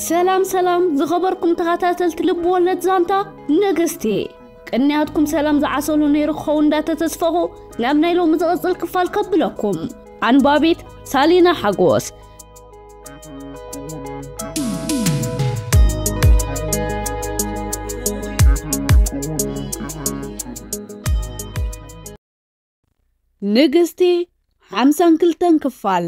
ሰላም ሰላም ዝኸበርኩም ተኸታተልቲ ልብ ወለድ ዛንታ ንግስቲ፣ ቅንያትኩም ሰላም ዝዓሰሉ ነይሩ ክኸውን እንዳተተስፈኹ ናብ ናይ ሎሚ ዝቕጽል ክፋል ከብለኩም። ኣንባቢት ሳሊና ሓጎስ። ንግስቲ ሓምሳን ክልተን ክፋል።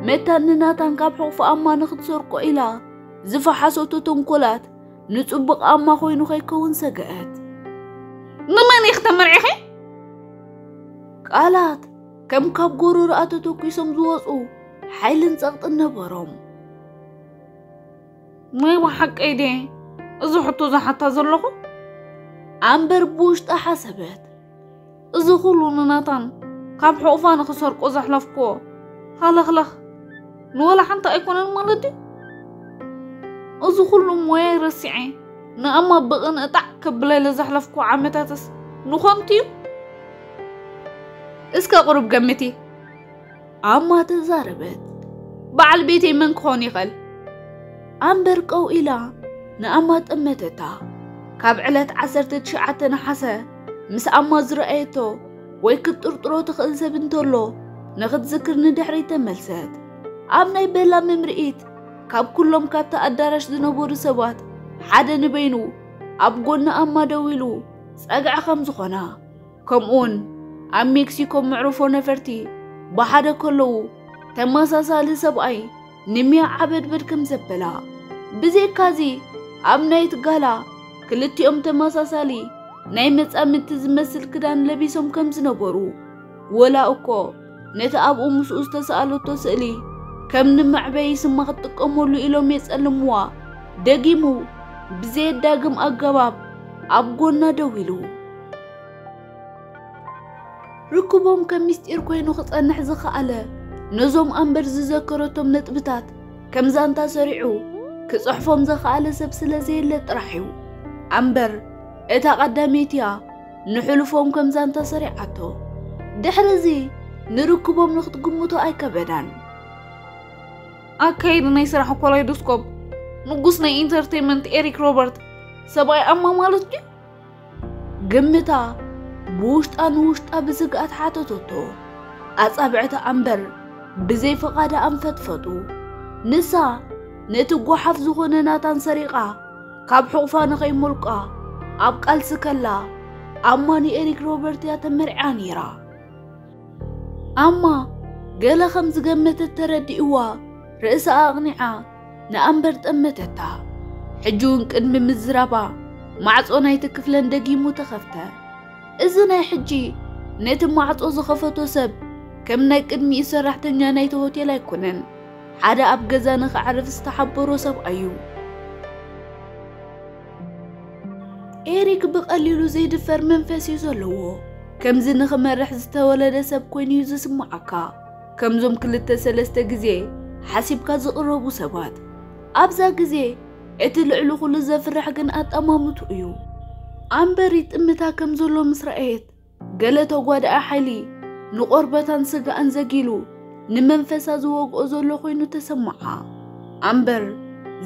መታን ንናታን ካብ ሕቑፉ ኣማ ንኽትሰርቆ ኢላ ዝፈሓሰቶ ተንኮላት ንጽቡቕ ኣማ ኮይኑ ከይከውን ሰገአት። ንመን ኢኺ ተመርዒኺ? ቃላት ከም ካብ ጎሮሮኣ ተተኲሶም ዝወጹ ሓይልን ጸቕጥን ነበሮም። ናይ ብሓቀይ ድየ እዚ ሕቶ ዝሓታ ዘለኹ? ኣምበር ብውሽጣ ሓሰበት። እዚ ኩሉ ንናታን ካብ ሕቑፋ ንኽሰርቆ ዘሕለፍክዎ ሃለኽለኽ ንወላ ሓንቲ ኣይኮነን ማለት ድዩ? እዚ ኩሉ ሞያይ ረሲዐ ንኣማ ብቕንእጣዕ ከብለለ ዘሕለፍክዎ ዓመታትስ ንኸንቱ እዩ? እስከ ቁሩብ ገምቲ። ኣማ ተዛረበት። በዓል ቤተይ መን ክኾን ይኽእል? ኣምበር ቀው ኢላ ንኣማ ጠመተታ። ካብ ዕለት ዓሰርተ ትሽዓተ ነሓሰ ምስ ኣማ ዝረኣየቶ ወይ ክትጥርጥሮ ትኽእል ሰብ እንተሎ ንኽትዝክር ንድሕሪት ተመልሰት። ኣብ ናይ ቤላ ምምርኢት ካብ ኩሎም ካብቲ ኣዳራሽ ዝነበሩ ሰባት ሓደ ንበይኑ ኣብ ጎኒ ኣማ ደው ኢሉ ጸግዒ ከም ዝኾና፣ ከምኡውን ኣብ ሜክሲኮ መዕርፎ ነፈርቲ ብሓደ ከለዉ ተመሳሳሊ ሰብኣይ ንሚያ ዓበድበድ ከም ዘበላ። ብዘይካዚ ኣብ ናይቲ ጋላ ክልቲኦም ተመሳሳሊ ናይ መጻምድቲ ዝመስል ክዳን ለቢሶም ከም ዝነበሩ፣ ወላ እኮ ነቲ ኣብኡ ምስኡ ዝተሰኣለቶ ስእሊ ከም ንመዕበዪ ስማ ክትጥቀመሉ ኢሎም የጸልምዋ፣ ደጊሙ ብዘየዳግም ኣገባብ ኣብ ጎና ደው ኢሉ። ርክቦም ከም ምስጢር ኮይኑ ክጸንሕ ዝኸኣለ፣ ነዞም ኣምበር ዝዘከረቶም ነጥብታት ከም ዛንታ ሰሪዑ ክጽሕፎም ዝኸኣለ ሰብ ስለ ዘየለ ጥራሕ እዩ። ኣምበር እታ ቀዳመይቲ እያ ንሕሉፎም ከም ዛንታ ሰሪዓቶ። ድሕሪ እዚ ንርክቦም ንክትግምቶ ኣይከበዳን። ኣካየዲ ናይ ስራሕ ኮላይዶስኮፕ ንጉስ ናይ ኢንተርቴይንመንት ኤሪክ ሮበርት ሰብኣይ ኣማ ማለት ድዩ? ግምታ ብውሽጣ ንውሽጣ ብስግኣት ሓተተቶ። ኣጻብዕቲ ኣምበር ብዘይ ፍቓዳ ኣንፈጥፈጡ። ንሳ ነቲ ጓሓፍ ዝኾነ ናታን ሰሪቓ ካብ ሕቑፋ ንኸይሞልቋ ኣብ ቃልሲ ከላ፣ ኣማ ንኤሪክ ሮበርት እያ ተመርዕያ ነይራ። ኣማ ገለ ከም ዝገመተት ተረዲእዋ፣ ርእሳ ኣቕኒዓ ንኣምበር ጠመተታ። ሕጂ እውን ቅድሚ ምዝራባ ማዕጾ ናይቲ ክፍለን ደጊሙ ተኸፍተ። እዚ ናይ ሕጂ ነቲ ማዕጾ ዝኸፈቶ ሰብ ከም ናይ ቅድሚኡ ሰራሕተኛ ናይቲ ሆቴል ኣይኮነን። ሓደ ኣብ ገዛ ንኸዕርፍ ዝተሓበሮ ሰብኣይ እዩ። ኤሪክ ብቐሊሉ ዘይድፈር መንፈስ እዩ ዘለዎ። ከምዚ ንኽመርሕ ዝተወለደ ሰብ ኮይኑ እዩ ዝስምዓካ። ከምዞም ክልተ ሰለስተ ግዜ ሓሲብካ ዝቕረቡ ሰባት። ኣብዛ ግዜ እቲ ልዕሊ ኩሉ ዘፍርሕ ግን ኣጠማምቱ እዩ። ኣምበር ይጥምታ ከም ዘሎ ምስ ረኣየት፣ ገለ ተጓዳኢ ሓይሊ ንቆርበታን ስጋኣን ዘጊሉ ንመንፈሳ ዝወግኦ ዘሎ ኮይኑ ተሰምዓ። ኣምበር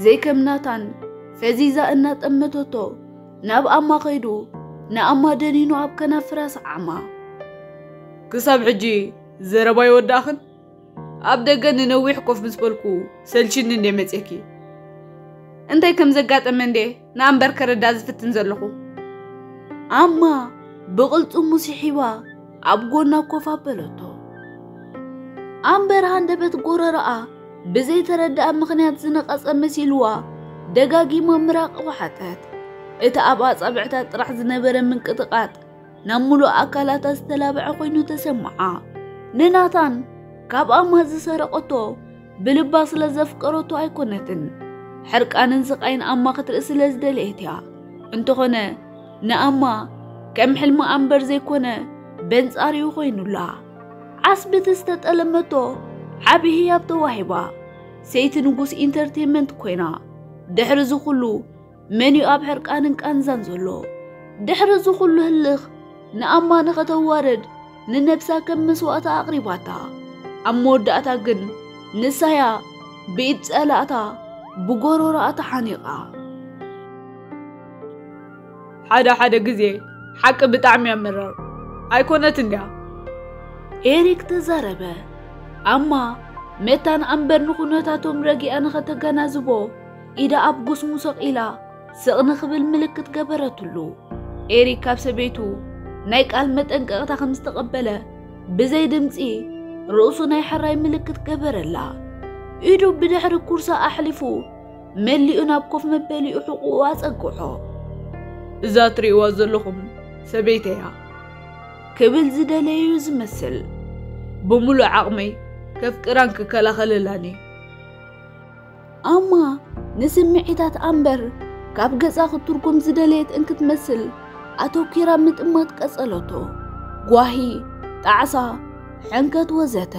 ዘይከም ናታን ፈዚዛ እናጠመተቶ ናብ ኣማ ከይዱ ንኣማ ደኒኑ ኣብ ከናፍራ ሰዓማ። ክሳብ ሕጂ ዘረባ ይወዳእኽን? ኣብ ደገ ንነዊሕ ኮፍ ምስ በልኩ ሰልችኒ እንደ መጼኪ። እንታይ ከም ዘጋጠመ እንደ ንኣምበር ከረዳ ዝፍትን ዘለኹ። ኣማ ብቕልጽሙ ስሒባ ኣብ ጎና ኮፍ ኣበለቶ። ኣምበር ሃንደበት ጎረረኣ ብዘይተረድኣ ምኽንያት ዝነቐጸ መሲልዋ ደጋጊማ ምራቕ ወሓጠት። እቲ ኣብ ኣጻብዕታ ጥራሕ ዝነበረ ምንቅጥቓጥ ናብ ምሉእ ኣካላታ ዝተላብዐ ኮይኑ ተሰምዓ። ንናታን ካብ ኣማ ዝሰረቐቶ ብልባ ስለ ዘፍቀረቶ ኣይኮነትን። ሕርቃንን ስቓይን ኣማ ክትርኢ ስለ ዝደለየት እያ። እንተኾነ ንኣማ ከም ሕልሚ ኣምበር ዘይኮነ በንጻሪኡ ኮይኑላ። ዓስቢ እቲ ዝተጠለመቶ ዓቢ ህያብ ተዋሂባ። ሰይቲ ንጉስ ኢንተርቴይንመንት ኮይና። ድሕሪ እዚ ኩሉ መን እዩ ኣብ ሕርቃንን ቃንዛን ዘሎ? ድሕሪ እዚ ኩሉ ህልኽ ንኣማ ንኸተዋርድ ንነብሳ ከም መስዋእታ ኣቕሪባታ። ኣብ መወዳእታ ግን ንሳያ ብኢድ ጸላእታ ብጎሮሮኣ ተሓኒቓ። ሓደ ሓደ ግዜ ሓቂ ብጣዕሚ እያ መራር። ኣይኮነትን ድያ? ኤሪክ ተዛረበ። ኣማ መታን ኣምበር ንኹነታቶም ረጊኣ ንኸተገናዝቦ ኢዳ ኣብ ጉስሙ ሰቒላ ስቕ ንኽብል ምልክት ገበረትሉ። ኤሪክ ካብ ሰበይቱ ናይ ቃል መጠንቀቕታ ከም ዝተቐበለ ብዘይ ድምጺ ርእሱ ናይ ሕራይ ምልክት ገበረላ። ኢዱ ብድሕሪ ኩርሳ ኣሕሊፉ መሊኡ ናብ ኮፍ መበሊኡ ሕቑኡ ኣጸግዖ። እዛ ትርእይዋ ዘለኹም ሰበይተያ ክብል ዝደለዩ ዝመስል። ብምሉእ ዓቕመይ ከፍቅራን ክከላኸለላን እየ። ኣማ ንስምዒታት ኣምበር ካብ ገጻ ክትትርጉም ዝደለየት እንክትመስል ኣተኪራ ምጥማት ቀጸለቶ። ጓሂ፣ ጣዕሳ፣ ሕንከት ወዘተ።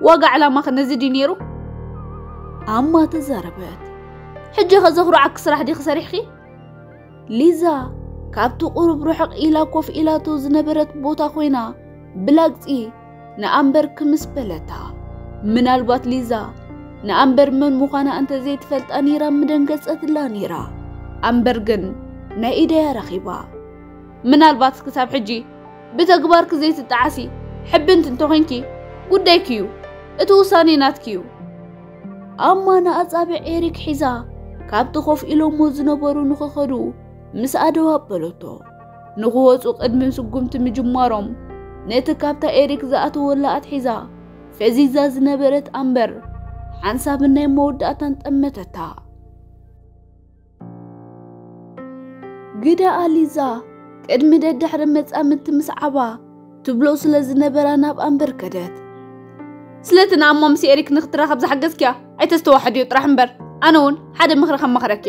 ዋጋ ዕላማኸ ነዚ ድዩ ነይሩ? ኣማ ተዛረበት። ሕጂ ኸ ዘኹርዓኪ ስራሕ ዲኺ ሰሪሕኺ? ሊዛ ካብቲ ቁሩብ ርሕቕ ኢላ ኮፍ ኢላቶ ዝነበረት ቦታ ኮይና ብላግጺ ንኣምበር ክምስ በለታ። ምናልባት ሊዛ ንኣምበር መን ምዃና እንተ ዘይትፈልጣ ነይራ ምደንገጸትላ ነይራ። ኣምበር ግን ናይ ኢደያ ረኺባ። ምናልባት ክሳብ ሕጂ ብተግባርኪ ዘይትጠዓሲ ሕብንቲ እንተኾይንኪ ጉዳይኪ እዩ። እቲ ውሳኔ ናትኪ እዩ። ኣማ ንኣጻብዕ ኤሪክ ሒዛ ካብቲ ኮፍ ኢሎሞ ዝነበሩ ንኽኸዱ ምስ ኣደው ኣበለቶ። ንኽወጹ ቅድሚ ስጉምቲ ምጅማሮም ነቲ ካብታ ኤሪክ ዝኣተወላ ኣትሒዛ ፈዚዛ ዝነበረት ኣምበር ሓንሳብን ናይ መወዳእታን ጠመተታ። ግዳ ኣሊዛ ቅድሚ ደድሕሪ መጻምድቲ ምስዓባ ትብሎ ስለ ዝነበራ ናብ ኣምበር ከደት። ስለቲ ንኣማ ምስ ኤሪክ ንክትራኸብ ዝሓገዝክያ ኣይተስተዋሕድዮ ጥራሕ እምበር፣ ኣነ እውን ሓደ ምኽሪ ከማኽረኪ።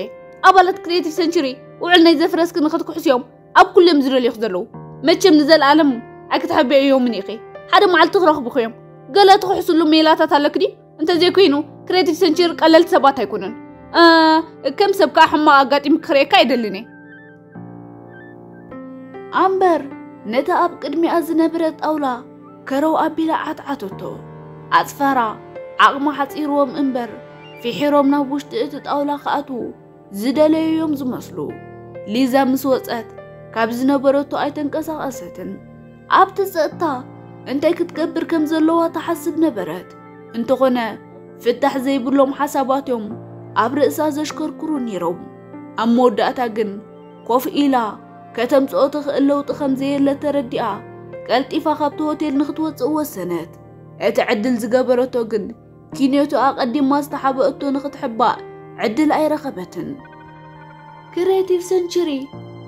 ኣባላት ክሪኤቲቭ ሰንቹሪ ውዕል ናይ ዘፍረስኪ ንክትክሕስዮም ኣብ ኩሎም ዝደልዩኽ ዘለዉ። መቸም ንዘለኣለም ኣይክትሕብእዮምን ኢኺ። ሓደ መዓልቲ ክረኽቡኽ እዮም። ገለ ትኽሕስሉ ሜላታት ኣለኪ ድዩ? እንተዘይኮይኑ ክሬቲቭ ሰንቸሪ ቀለልቲ ሰባት ኣይኮኑን። እ፣ ከም ሰብ ከኣ ሕማቕ ኣጋጢሙ ክርእየካ ኣይደልን እየ። ኣምበር ነታ ኣብ ቅድሚኣ ዝነበረ ጣውላ ከረው ኣቢላ ዓትዓተቶ። ኣጽፋራ ዓቕማ ሓጺርዎም እምበር ፊሒሮም ናብ ውሽጢ እቲ ጣውላ ክኣትዉ ዝደለዩ እዮም ዝመስሉ። ሊዛ ምስ ወጸት ካብ ዝነበረቶ ኣይተንቀሳቐሰትን። ኣብቲ ጸጥታ እንታይ ክትገብር ከም ዘለዋ ትሓስብ ነበረት። እንተኾነ ፍታሕ ዘይብሎም ሓሳባት እዮም ኣብ ርእሳ ዘሽከርክሩ ነይሮም። ኣብ መወዳእታ ግን ኮፍ ኢላ ከተምጽኦ ትኽእል ለውጢ ከም ዘየለ ተረዲኣ ቀልጢፋ ካብቲ ሆቴል ንኽትወጽእ ወሰነት። እቲ ዕድል ዝገበረቶ ግን ኪንዮቶ ኣቐዲማ ዝተሓበእቶ ንኽትሕባእ ዕድል ኣይረኸበትን። ክሬቲቭ ሰንቸሪ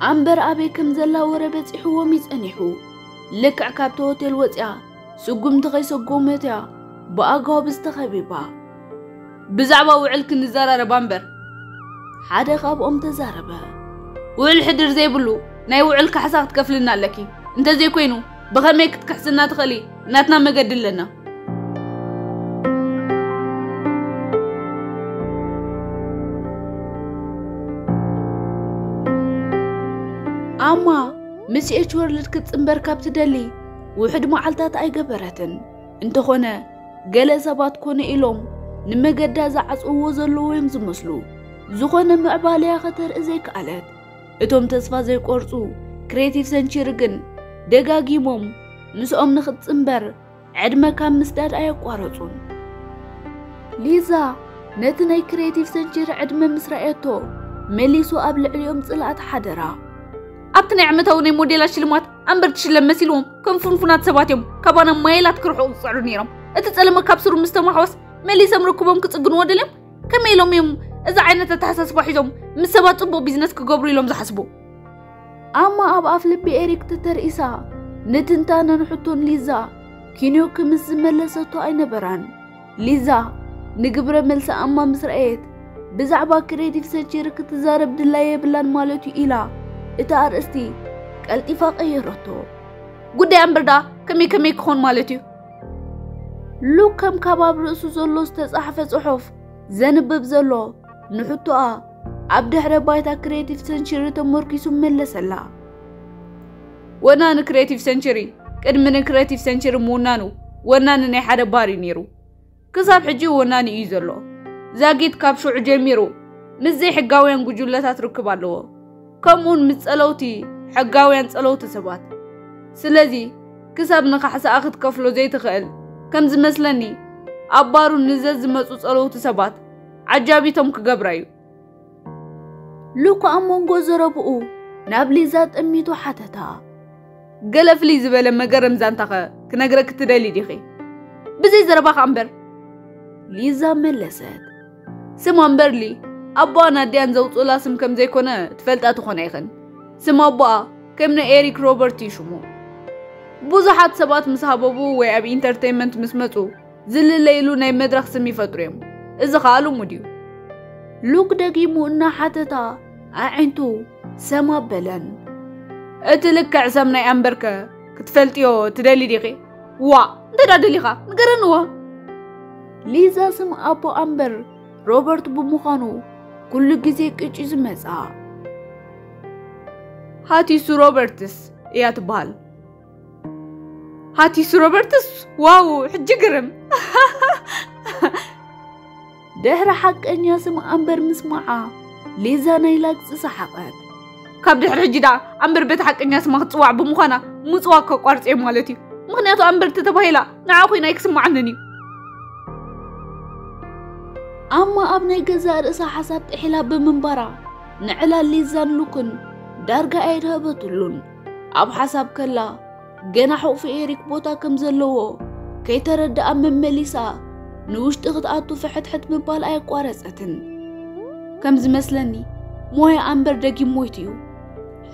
ኣምበር ኣበይ ከም ዘላ ወረ በጺሕዎም እዩ ጸኒሑ። ልክዕ ካብቲ ሆቴል ወጺኣ ስጉምቲ ከይሰጎመት እያ ብኣጋውብዝ ተኸቢባ። ብዛዕባ ውዕል ክንዘራረብ ኣምበር፣ ሓደ ካብኦም ተዛረበ። ውዕል ሕድር ዘይብሉ ናይ ውዕል ካሕሳ ክትከፍልና ኣለኪ። እንተዘይኮይኑ ብኸመይ ክትክሕስና ትኽእሊ? ናትና መገዲ ኣለና። ኣማ ምስ ኤች ወርልድ ክትጽንበር ካብ ትደሊ ውሑድ መዓልታት ኣይገበረትን። እንተኾነ ገለ ሰባት ኮነ ኢሎም ንመገዳ ዝዓጽውዎ ዘለዉ እዮም ዝመስሉ። ዝኾነ ምዕባለያ ከተርኢ ዘይከኣለት። እቶም ተስፋ ዘይቆርጹ ክሬቲቭ ሰንቸሪ ግን ደጋጊሞም ምስኦም ንኽትጽንበር ዕድመ ካብ ምስዳድ ኣየቋረጹን። ሊዛ ነቲ ናይ ክሬቲቭ ሰንቸሪ ዕድመ ምስ ረኣየቶ መሊሱ ኣብ ልዕሊኦም ጽልኣት ሓደራ። ኣብቲ ናይ ዓመታዊ ናይ ሞዴላት ሽልማት ኣምበር ትሽለም መሲልዎም ከም ፍንፉናት ሰባት እዮም ካባና ማይላት ክርሕቑ ዝጽዕሩ ነይሮም። እቲ ጸለመ ካብ ስሩ ምስ ተማሕወስ መሊሶም ርክቦም ክጽግንዎ ደልዮም ከመይ ኢሎም እዮም እዚ ዓይነት ኣተሓሳስባ ሒዞም ምስ ሰባት ጽቡቕ ቢዝነስ ክገብሩ ኢሎም ዝሓስቡ? ኣማ ኣብ ኣፍ ልቢ ኤሪክ ተተርኢሳ ንትንታነን ሕቶን ሊዛ ኪንዮ ክምስ ዝመለሰቶ ኣይነበራን። ሊዛ ንግብረ መልሲ ኣማ ምስ ረኣየት ብዛዕባ ክሬቲቭ ሰንቸሪ ክትዛረብ ድላይ የብላን ማለት እዩ ኢላ እቲ ኣርእስቲ ቀልጢፋ ቀየረቶ። ጉዳይ ኣምበር ደኣ ከመይ ከመይ ክኾን ማለት እዩ? ሉክ ከም ካብ ኣብ ርእሱ ዘሎ ዝተጻሕፈ ጽሑፍ ዘንብብ ዘሎ ንሕቶኣ ኣብ ድሕረ ባይታ ክሬቲቭ ሰንቸሪ ተመርኪሱ መለሰላ። ወናኒ ክሬቲቭ ሰንቸሪ ቅድሚ ንክሬቲቭ ሰንቸሪ ምውናኑ ወናኒ ናይ ሓደ ባር እዩ ነይሩ። ክሳብ ሕጂ ወናኒ እዩ ዘሎ። ዛጊት ካብ ሽዑ ጀሚሩ ምስ ዘይሕጋውያን ጉጅለታት ርክብ ኣለዎ፣ ከምኡውን ምስ ጸለውቲ ሕጋውያን ጸለውቲ ሰባት። ስለዚ ክሳብ ንኻሕሳኣ ክትከፍሎ ዘይትኽእል፣ ከም ዝመስለኒ ኣብ ባሩ ንዘዝመጹ ጸለውቲ ሰባት ዓጃቢቶም ክገብራ እዩ። ሉክ ኣብ መንጎ ዘረብኡ ናብ ሊዛ ጠሚቱ ሓተታ። ገለ ፍልይ ዝበለ መገረም ዛንታኸ ክነግረኪ ትደሊ ዲኺ? ብዘይ ዘረባኻ እምበር። ሊዛ መለሰት። ስም ኣምበርሊ ኣቦኣን ኣዲኣን ዘውፅኡላ ስም ከም ዘይኮነ ትፈልጣ ትኾና ኢኽን። ስም ኣቦኣ ከም ናይ ኤሪክ ሮበርት እዩ ሽሙ። ብዙሓት ሰባት ምስ ሃበቡ ወይ ኣብ ኢንተርቴይንመንት ምስ መፁ ዝልለይሉ ናይ መድረኽ ስም ይፈጥሩ እዮም። እዚ ኸኣ ልሙድ እዩ። ሉክ ደጊሙ እናሓተታ ኣዒንቱ ሰም ኣበለን። እቲ ልክዕ ሰም ናይ ኣምበርከ ክትፈልጥዮ ትደሊ ዲኺ? ዋ፣ እንተ ደኣ ደሊኻ ንገረንዋ። ሊዛ ስም ኣቦ ኣምበር ሮበርት ብምዃኑ ኩሉ ግዜ ቅጭ ዝመጻ። ሃቲሱ ሮበርትስ እያ ትበሃል። ሃቲሱ ሮበርትስ? ዋው፣ ሕጂ ግርም። ድሕሪ ሓቀኛ ስም ኣምበር ምስማዓ ሊዛ ናይ ላግጺ ሰሓቐት። ካብ ድሕሪ ሕጂ ደኣ ኣምበር በቲ ሓቀኛ ስማ ክትጽዋዕ ብምዃና ምጽዋዕ ከቋርጽ እየ ማለት እዩ። ምኽንያቱ ኣምበር ተተባሂላ ንዓ ኮይና ኣይክስምዓንን እዩ። ኣማ ኣብ ናይ ገዛእ ርእሳ ሓሳብ ጥሒላ ብምንባራ ንዕላል ሊዛን ሉክን ዳርጋ ኣይድሃበትሉን። ኣብ ሓሳብ ከላ ገና ሕቑፊ ኤሪክ ቦታ ከም ዘለዎ ከይተረድኣ መመሊሳ ንውሽጢ ክትኣቱ ፍሕትሕት ምባል ኣየቋረጸትን። ከም ዝመስለኒ ሞያ ኣምበር ደጊም ሞይቱ እዩ።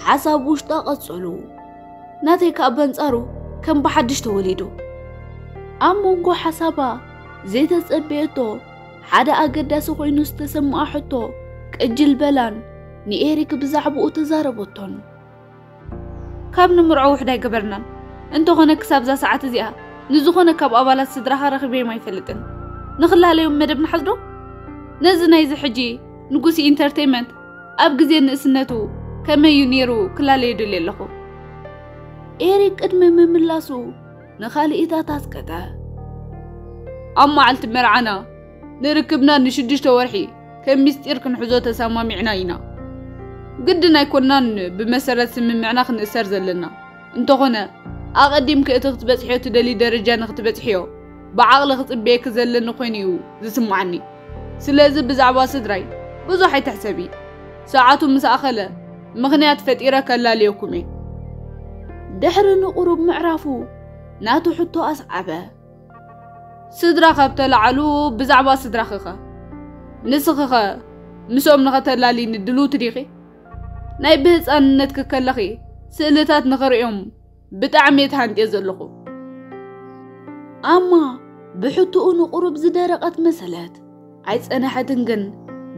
ሓሳብ ውሽጣ ቀጸሉ። ናተይ ከኣ በንጻሩ ከም ብሓድሽ ተወሊዱ። ኣብ መንጎ ሓሳባ ዘይተጸበየቶ ሓደ ኣገዳሲ ኮይኑ ዝተሰምኣ ሕቶ ቅጅል በላን ንኤሪክ ብዛዕባኡ ተዛረበቶን። ካብ ንምርዖ ውሕድ ኣይገበርናን። እንተኾነ ክሳብ እዛ ሰዓት እዚኣ ንዝኾነ ካብ ኣባላት ስድራኻ ረኺበዮም ኣይፈልጥን። ንኽላለዮም መደብ ንሓዝዶ? ነዚ ናይዚ ሕጂ ንጉሲ ኢንተርቴይመንት ኣብ ግዜ ንእስነቱ ከመይ እዩ ነይሩ ክላለዮ ደልየ ኣለኹ። ኤሪክ ቅድሚ ምምላሱ ንኻልኢታት ኣስቀጠ። ኣብ መዓልቲ መርዓና ንርክብና ንሽዱሽተ ወርሒ ከም ሚስጢር ክንሕዞ ተሰማሚዕና ኢና። ግድን ኣይኮንናን ብመሰረት ስምምዕና ክንእሰር ዘለና። እንተኾነ ኣቐዲምኪ እቲ ክትበጽሕዮ ትደሊ ደረጃ ንክትበጽሕዮ ብዓቕሊ ክጽበየኪ ዘለኒ ኮይኑ እዩ ዝስምዓኒ። ስለዚ ብዛዕባ ስድራይ ብዙሕ ኣይትሕሰቢ። ሰዓቱ ምስ ኣኸለ ምኽንያት ፈጢረ ከላልየኩም እየ። ድሕሪ ንቑሩብ ምዕራፉ ናቱ ሕቶ ኣስዓበ። ስድራ ካብ ተላዓሉ ብዛዕባ ስድራኺኸ? ንስኺኸ ምስኦም ንኸተላልይኒ ድልውቲ ዲኺ? ናይ ብህፃንነትኪ ከለኺ ስእልታት ንኽርእዮም ብጣዕሚ እየ ተሃንጥየ ዘለኹ። ኣማ ብሕትኡ ንቑሩብ ዝደረቐት መሰለት። ኣይጸነሐትን ግን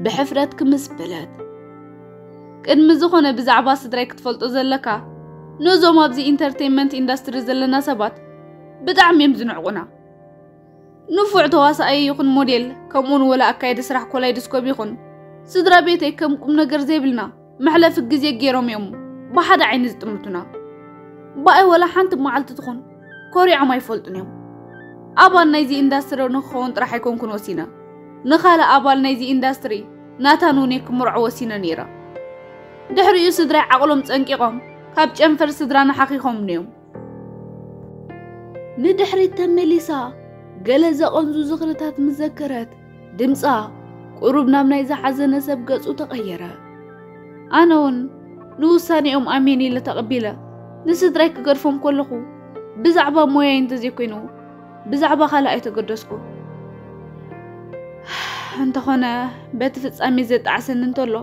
ብሕፍረት ክምስ በለት። ቅድሚ ዝኾነ ብዛዕባ ስድራይ ክትፈልጦ ዘለካ፣ ነዞም ኣብዚ ኢንተርቴይንመንት ኢንዳስትሪ ዘለና ሰባት ብጣዕሚ እዮም ዝንዕቑና። ንፉዕ ተዋሳኣይ ይኹን ሞዴል፣ ከምኡውን ወላ ኣካየዲ ስራሕ ኮላይዶስኮፕ ይኹን፣ ስድራ ቤተይ ከም ቁም ነገር ዘይብልና መሕለፊ ግዜ ገይሮም እዮም ብሓደ ዓይኒ ዝጥምቱና። ብኣይ ወላ ሓንቲ መዓልቲ ትኹን ኮሪዖም ኣይፈልጡን እዮም። ኣባል ናይዚ ኢንዳስትሪ ንክኸውን ጥራሕ ኣይኮንኩን ወሲነ። ንኻልእ ኣባል ናይዚ ኢንዳስትሪ ናታን እውን እየ ክምርዖ ወሲነ ነይረ። ድሕሪኡ ስድራይ ዓቕሎም ጸንቂቖም ካብ ጨንፈር ስድራና ሓኺኾምኒ እዮም። ንድሕሪት ተመሊሳ ገለ ዘቐንዙ ዝኽርታት ምስ ዘከረት፣ ድምጻ ቁሩብ ናብ ናይ ዝሓዘነ ሰብ ገጹ ተቐየረ። ኣነ እውን ንውሳኔኦም ኣሜን ኢለ ተቐቢለ፣ ንስድራይ ክገድፎም ከለኹ ብዛዕባ ሞያይ እንተዘይኮይኑ ብዛዕባ ካልእ ኣይተገደስኩ። እንተኾነ በቲ ፍጻሜ ዘጣዕሰኒ እንተሎ፣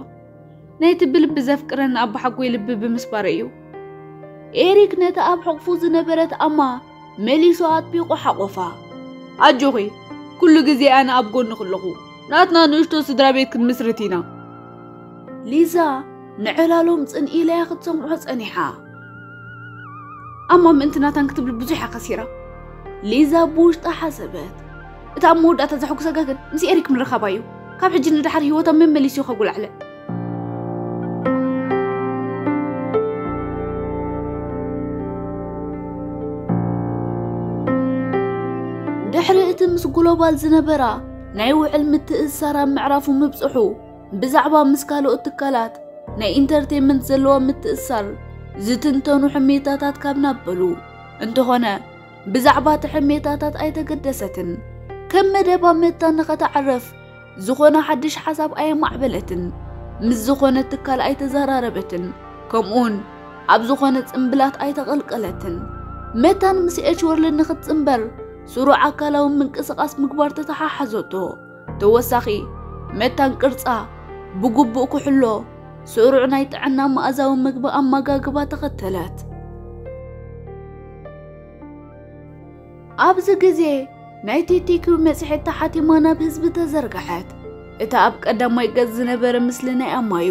ናይቲ ብልቢ ዘፍቅረኒ ኣቦሓጎይ ልቢ ብምስባረይ እዩ። ኤሪክ ነታ ኣብ ሕቑፉ ዝነበረት ኣማ መሊሱ ኣጥቢቑ ሓቖፋ። ኣጆኺ፣ ኩሉ ግዜ ኣነ ኣብ ጎንኺ ኣለኹ። ናትና ንእሽቶ ስድራ ቤት ክንምስርት ኢና። ሊዛ ንዕላሎም ጽን ኢላ እያ ክትሰምዖ ጸኒሓ። ኣማ ምእንቲ ናታን ክትብል ብዙሕ እያ ከሲራ። ሊዛ ብውሽጣ ሓሰበት። እቲ ኣብ መወዳእታ ዘሐጉሰካ ግን ምስ ኤሪክ ምርኻባ እዩ። ካብ ሕጂ ንደሓር ህይወታ መመሊሱ እዩ ከጉላዕለ። ድሕሪ እቲ ምስ ግሎባል ዝነበራ ናይ ውዕል ምትእስሳር ኣብ ምዕራፉ ምብጽሑ፣ ብዛዕባ ምስ ካልኦት ትካላት ናይ ኢንተርቴንመንት ዘለዋ ምትእስሳር ዝትንተኑ ሕሜታታት ካብ ናበሉ። እንተኾነ፣ ብዛዕባ እቲ ሕሜታታት ኣይተገደሰትን። ከም መደባ መታ ንኸተዕርፍ ዝኾነ ሓድሽ ሓሳብ ኣየማዕበለትን። ምስ ዝኾነ ትካል ኣይተዘራረበትን። ከምኡውን ኣብ ዝኾነ ጽምብላት ኣይተቐልቀለትን። መታን ምስ ኤች ወርልድ ንኽትጽንበር ስሩዕ ኣካላዊ ምንቅስቓስ ምግባር ተተሓሓዘቶ። ተወሳኺ፣ መታን ቅርጻ ብግቡእ ክሕሎ፣ ስሩዕ ናይ ጥዕና መኣዛዊ ምግቢ ኣመጋግባ ተኸተለት። ኣብዚ ግዜ ናይ ቲቲኪው መጽሔት ተሓቲማ ናብ ህዝቢ ተዘርግሐት። እታ ኣብ ቀዳማይ ገጽ ዝነበረ ምስሊ ናይ ኣማዩ፣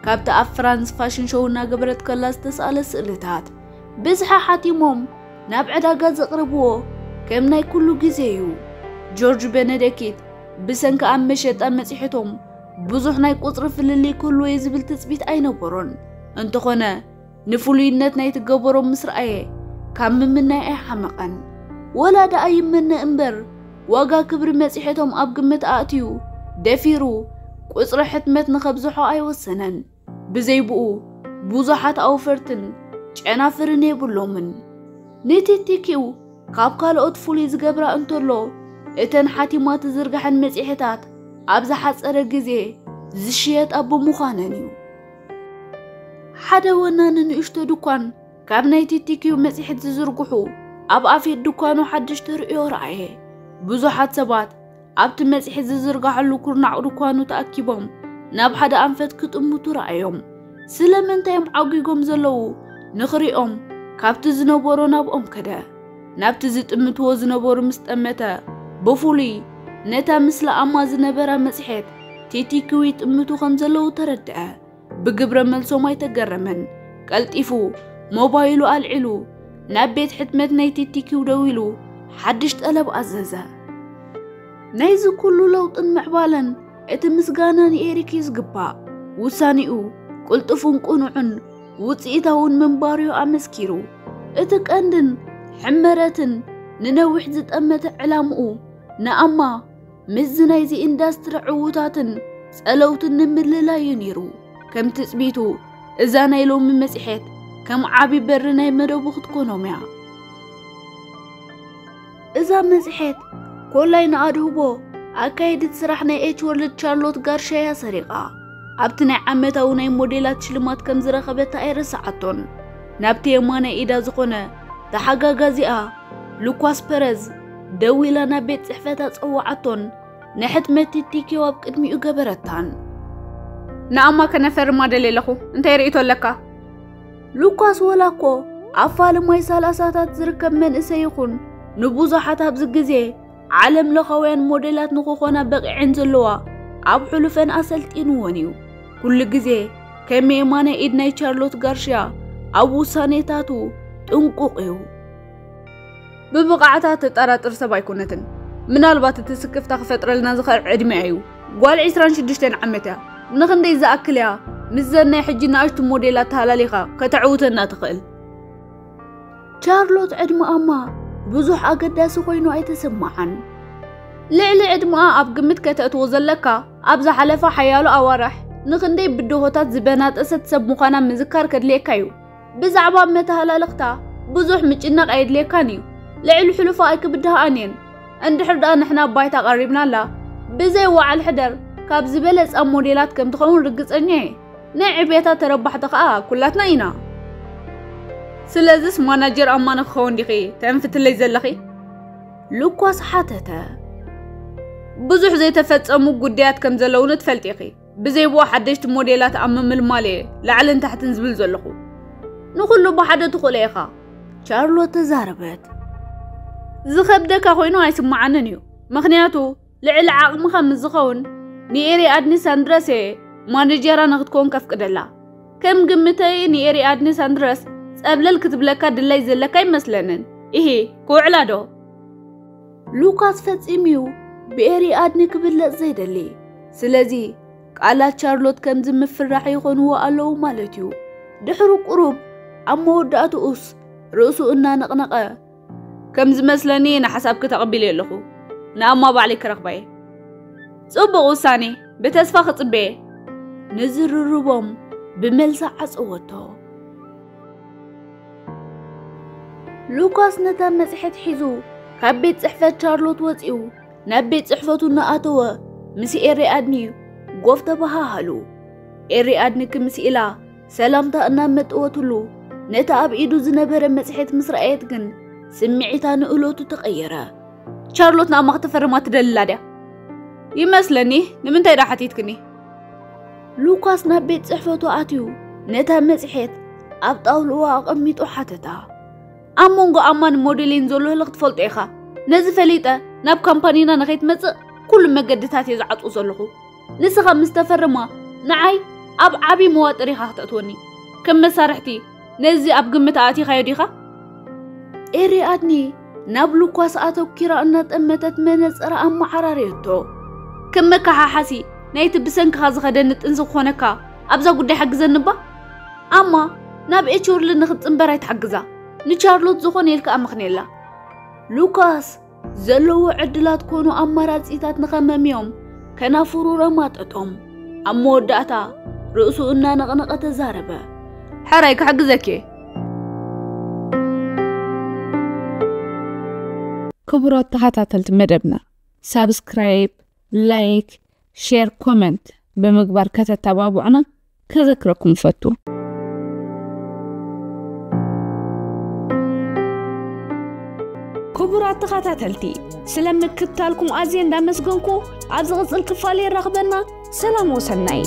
ካብቲ ኣብ ፍራንስ ፋሽን ሾው እናገበረት ከላ ዝተሳእለ ስእልታት፣ ብዝሒ ሓቲሞም ናብ ዕዳጋ ዘቕርብዎ ከም ናይ ኩሉ ግዜ እዩ። ጆርጅ ቤነደኪት ብሰንኪ ኣብ መሸጣ መጽሔቶም ብዙሕ ናይ ቁጽሪ ፍልልይ ክህልዎ እዩ ዝብል ትጽቢት ኣይነበሮን። እንተኾነ፣ ንፍሉይነት ናይቲ ገበሮም ምስ ረኣየ፣ ካብ ምምናይ ኣይሓመቐን። ወላ ደኣ ይመነ እምበር፣ ዋጋ ክብሪ መጽሔቶም ኣብ ግምት ኣእትዩ፣ ደፊሩ ቁጽሪ ሕትመት ንኸብዝሖ ኣይወሰነን። ብዘይብኡ፣ ብዙሓት ኣውፈርትን ጨናፍርን የብሎምን። ንቲቲኪው ካብ ካልኦት ፍሉይ ዝገብራ እንተሎ፣ እተን ሓቲማ ትዝርግሐን መጽሔታት ኣብ ዝሓጸረ ግዜ ዝሽየጣ ብምዃነን እዩ። ሓደ ወናኒ ንእሽቶ ድኳን ካብ ናይ ቲቲኪው መጽሔት ዝዝርግሑ ኣብ ኣፌት ድኳኑ ሓድሽ ተርእዮ ረኣየ። ብዙሓት ሰባት ኣብቲ መጽሔት ዝዝርግሓሉ ኩርናዕ ድኳኑ ተኣኪቦም ናብ ሓደ ኣንፈት ክጥምቱ ረኣዮም። ስለምንታይ እዮም ዓጒጎም ዘለዉ ንኽሪኦም ካብቲ ዝነበሮ ናብኦም ከደ። ናብቲ ዝጥምትዎ ዝነበሩ ምስ ጠመተ፣ ብፍሉይ ነታ ምስ ለኣማ ዝነበራ መጽሔት ቲቲኪው ይጥምቱ ከም ዘለዉ ተረድአ። ብግብረ መልሶም ኣይተገረመን። ቀልጢፉ ሞባይሉ ኣልዒሉ ናብ ቤት ሕትመት ናይ ቲቲኪው ደዊሉ ሓድሽ ጠለብ ኣዘዘ። ናይዚ ኩሉ ለውጥን ምዕባለን እቲ ምስጋና ንኤሪክ እዩ ዝግባእ። ውሳኔኡ ቅልጡፍን ቅኑዕን ውጽኢታውን ምንባሩ'ዩ ኣመስኪሩ። እቲ ቀንድን ሕመረትን ንነዊሕ ዝጠመተ ዕላምኡ ንኣማ ምስዚ ናይዚ ኢንዳስትሪ ዕዉታትን ጸለውትን ንምልላዩ ነይሩ። ከም ትጽቢቱ፣ እዛ ናይ ሎሚ መጽሔት ከም ዓቢ በሪ ናይ መደቡ ክትኮኖም እያ። እዛ መጽሔት ኮላይ ንኣድህቦ ኣካየዲት ስራሕ ናይ ኤች ወርልድ ቻርሎት ጋርሻያ ሰሪቓ። ኣብቲ ናይ ዓመታዊ ናይ ሞዴላት ሽልማት ከም ዝረኸበታ ኣይረሳዓቶን። ናብቲ የማናይ ኢዳ ዝኾነ ተሓጋጋዚኣ ሉኳስ ፐረዝ ደዊላ ናብ ቤት ጽሕፈታ ጸዋዓቶን ንሕትመት ቲቲኪው ኣብ ቅድሚኡ ገበረታን። ንኣማ ከነፈርማ ደልየ ኣለኹ፣ እንታይ ርእይቶ ኣለካ? ሉኳስ ወላ እኮ ኣብ ፋልማይ ሰላሳታት ዝርከብ መንእሰይ ይኹን፣ ንብዙሓት ኣብዚ ግዜ ዓለም ለኻውያን ሞዴላት ንኽኾና በቒዐን ዘለዋ ኣብ ሕሉፈን ኣሰልጢንወን እዩ። ኩሉ ግዜ ከም የማነ ኢድ ናይ ቻርሎት ጋርሽያ ኣብ ውሳኔታቱ ጥንቁቕ እዩ። ብብቕዓታ ትጠራጥር ሰብ ኣይኮነትን። ምናልባት እቲ ስክፍታ ክፈጥረልና ዝኽእል ዕድሜኣ እዩ። ጓል ዕስራን ሽዱሽተን ዓመት እያ። ንኽንደይ ዝኣክል እያ ምስዘን ናይ ሕጂ ንኣሽቱ ሞዴላት ተሃላሊኻ ከተዕውተና ትኽእል? ቻርሎት ዕድመኣማ ብዙሕ ኣገዳሲ ኮይኑ ኣይተሰማዓን። ልዕሊ ዕድመኣ ኣብ ግምት ከተእትዎ ዘለካ፣ ኣብ ዝሓለፈ ሓያሎ ኣዋርሕ ንኽንደይ ብድሆታት ዝበናጠሰት ሰብ ምዃና ምዝካር ከድልየካ እዩ። ብዛዕባ መተሃላለኽታ ብዙሕ ምጭናቕ ኣየድልየካን እዩ። ልዕሊ ሕሉፋ ኣይክብድሃኣን እየን። እንድሕር ደኣ ንሕና ኣብ ባይታ ቀሪብናላ፣ ብዘይ ወዓል ሕደር ካብ ዝበለጻ ሞዴላት ከም ትኸውን ርግጸኛ እየ። ናይ ዕብየታ ተረባሕቲ ከኣ ኩላትና ኢና። ስለዚስ ማናጀር ኣማ ንክኸውን ዲኺ ተንፍትለይ ዘለኺ? ሉኳስ ሓተተ። ብዙሕ ዘይተፈጸሙ ጉዳያት ከም ዘለውኒ ትፈልጢ ኢኺ። ብዘይ ብኡ ሓደሽቲ ሞዴላት ኣብ ምምልማል እየ ላዕልን ታሕትን ዝብል ዘለኹ። ንኹሉ ብሓደ ትኽእሎ ኢኻ፣ ቻርሎት ተዛረበት። ዝኸብደካ ኮይኑ ኣይስምዓንን እዩ፣ ምኽንያቱ ልዕሊ ዓቕምኻ ምስ ዝኸውን ንኤሪኣድኒ ሳንድረስ እየ ማኔጀራ ንኽትከውን ከፍቅደላ። ከም ግምተይ ንኤሪኣድኒ ሳንድረስ ጸብለል ክትብለካ ድላይ ዘለካ ኣይመስለንን። ኢሂ፣ ክውዕላ ዶ? ሉካስ ፈጺሙ እዩ ብኤሪኣድኒ ክብለጽ ዘይደሊ። ስለዚ ቃላት ቻርሎት ከምዚ ምፍራሕ ይኾንዎ ኣለዉ ማለት እዩ። ድሕሪ ቁሩብ ኣብ መወዳእትኡስ ርእሱ እናነቕነቐ፣ ከም ዝመስለኒ ንሓሳብኪ ተቐቢለ ኣለኹ። ንኣማ ባዕለይ ክረኽባ እየ። ጽቡቕ ውሳኔ፣ ብተስፋ ክጽበየ። ንዝርርቦም ብመልሲ ዓጸወቶ። ሉካስ ነታ መጽሔት ሒዙ ካብ ቤት ጽሕፈት ቻርሎት ወጺኡ ናብ ቤት ጽሕፈቱ እናኣተወ ምስ ኤሪ ኣድኒ ጎፍ ተበሃሃሉ። ኤሪ ኣድኒ ክምስ ኢላ ሰላምታ እናመጠወትሉ ነታ ኣብ ኢዱ ዝነበረ መጽሔት ምስ ረኣየት ግን ስምዒታ ንእሎቱ ተቐየረ። ቻርሎት ንኣማ ክተፈርማ ትደልላ ድያ? ይመስለኒ። ንምንታይ ደኣ ሓቲትክኒ? ሉካስ ናብ ቤት ጽሕፈቱ ኣትዩ ነታ መጽሔት ኣብ ጣውልኡ ኣቐሚጡ ሓተታ። ኣብ መንጎ ኣማን ሞዴሌን ዘሎ ህልኽ ትፈልጦ ኢኻ። ነዚ ፈሊጠ ናብ ካምፓኒና ንኸይትመጽእ ኩሉ መገድታት እየ ዝዓጹ ዘለኹ። ንስኻ ምስ ተፈርማ ንዓይ ኣብ ዓቢ መዋጥር ኢኻ ክተእትወኒ። ከም መሳርሕቲ ነዚ ኣብ ግምት ኣእቲኻዮ ዲኻ? ኤሪ ኣድኒ ናብ ሉካስ ኣተኪራ እናጠመተት መነጽራ ኣመዓራረየቶ። ከም መከሓሓሲ ናይቲ ብሰንክኻ ዝኸደኒ ጥንሲ ክኾነካ ኣብዛ ጉዳይ ሓግዘኒ እባ። ኣማ ናብ ኤች ወርልድ ንኽትጽንበር ኣይትሓግዛ። ንቻርሎት ዝኾነ ኢልካ ኣመኽንየላ። ሉካስ ዘለዎ ዕድላት ኮኑ ኣማራጺታት ንኸመምዮም ከናፍሩ ረማጠጦም። ኣብ መወዳእታ ርእሱ እናነቕነቐ ተዛረበ። ሕራይ ክሕግዘኪ እየ። ክቡራት ተኸታተልቲ መደብና ሳብስክራይብ፣ ላይክ፣ ሼር፣ ኮመንት ብምግባር ከተተባብዑና ከዘክረኩም እፈቱ። ክቡራት ተኸታተልቲ፣ ስለ ምክትታልኩም ኣዝየ እንዳመስገንኩ ኣብ ዝቕጽል ክፋል የራኽበና። ሰላም ወሰናይ።